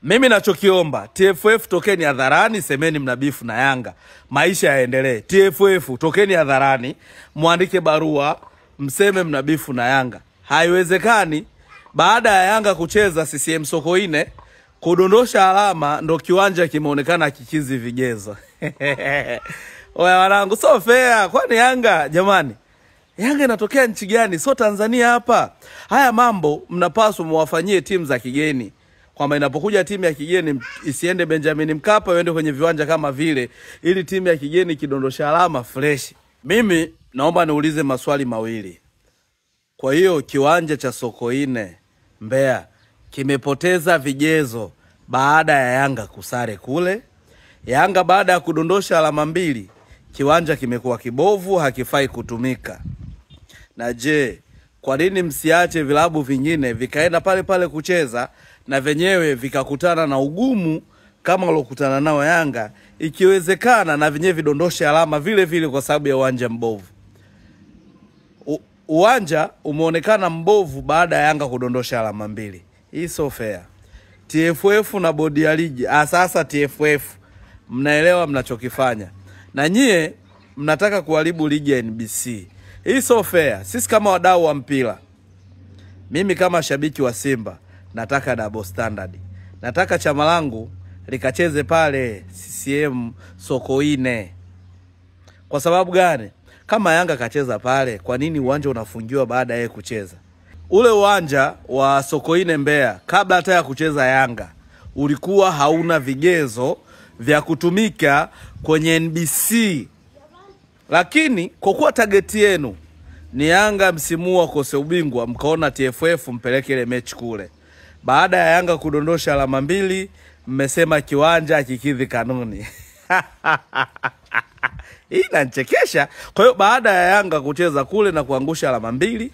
Mimi nachokiomba TFF, tokeni hadharani, semeni mnabifu na Yanga, maisha yaendelee. TFF tokeni hadharani, muandike barua, mseme mnabifu na Yanga. Haiwezekani baada ya Yanga kucheza CCM Sokoine kudondosha alama ndo kiwanja kimeonekana kikizi vigezo. Oya wanangu, so fair. Kwani Yanga jamani, Yanga inatokea nchi gani? So Tanzania hapa. Haya mambo mnapaswa muwafanyie timu za kigeni, kwamba inapokuja timu ya kigeni isiende Benjamin Mkapa, iende kwenye viwanja kama vile, ili timu ya kigeni kidondosha alama fresh. Mimi naomba niulize maswali mawili. Kwa hiyo kiwanja cha Sokoine Mbeya kimepoteza vigezo baada ya Yanga kusare kule? Yanga baada ya kudondosha alama 2, kiwanja kimekuwa kibovu, hakifai kutumika. Na je, kwa nini msiache vilabu vingine vikaenda pale pale kucheza na venyewe vikakutana na ugumu kama walokutana nao Yanga, ikiwezekana na venyewe vidondoshe alama vile vile kwa sababu ya uwanja mbovu? Uwanja umeonekana mbovu baada ya Yanga kudondosha alama 2. Hii so fair. TFF na bodi ya ligi. Sasa TFF mnaelewa mnachokifanya. Na nyie mnataka kuharibu ligi ya NBC. Hii so fair. Sisi kama wadau wa mpira, mimi kama shabiki wa Simba nataka double standard. Nataka chama langu likacheze pale CCM Sokoine. Kwa sababu gani? Kama Yanga kacheza pale, kwa nini uwanja unafungiwa baada ya kucheza? Ule uwanja wa Sokoine Mbeya kabla hata ya kucheza Yanga ulikuwa hauna vigezo vya kutumika kwenye NBC. Lakini kwa kuwa target yenu ni Yanga msimu wa kose ubingwa, mkaona TFF mpeleke ile mechi kule. Baada ya Yanga kudondosha alama 2, mmesema kiwanja kikidhi kanuni. Hii inanichekesha. Kwa hiyo baada ya Yanga kucheza kule na kuangusha alama 2,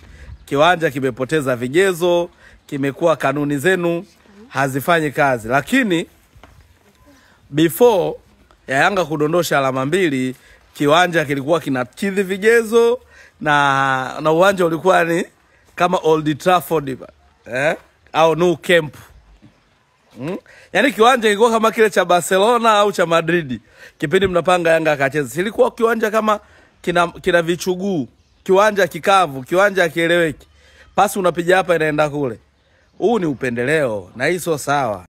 kiwanja kimepoteza vigezo, kimekuwa kanuni zenu hazifanyi kazi. Lakini before ya Yanga kudondosha alama 2, kiwanja kilikuwa kinakidhi vigezo na uwanja ulikuwa ni kama Old Trafford au Nou Camp. Yaani kiwanja kilikuwa kama kile cha Barcelona au cha Madrid. Kipindi mnapanga Yanga akacheza, silikuwa kiwanja kama kina vichuguu, kiwanja kikavu, kiwanja kieleweki. Pasi unapiga hapa inaenda kule. Huu ni upendeleo na hii sio sawa.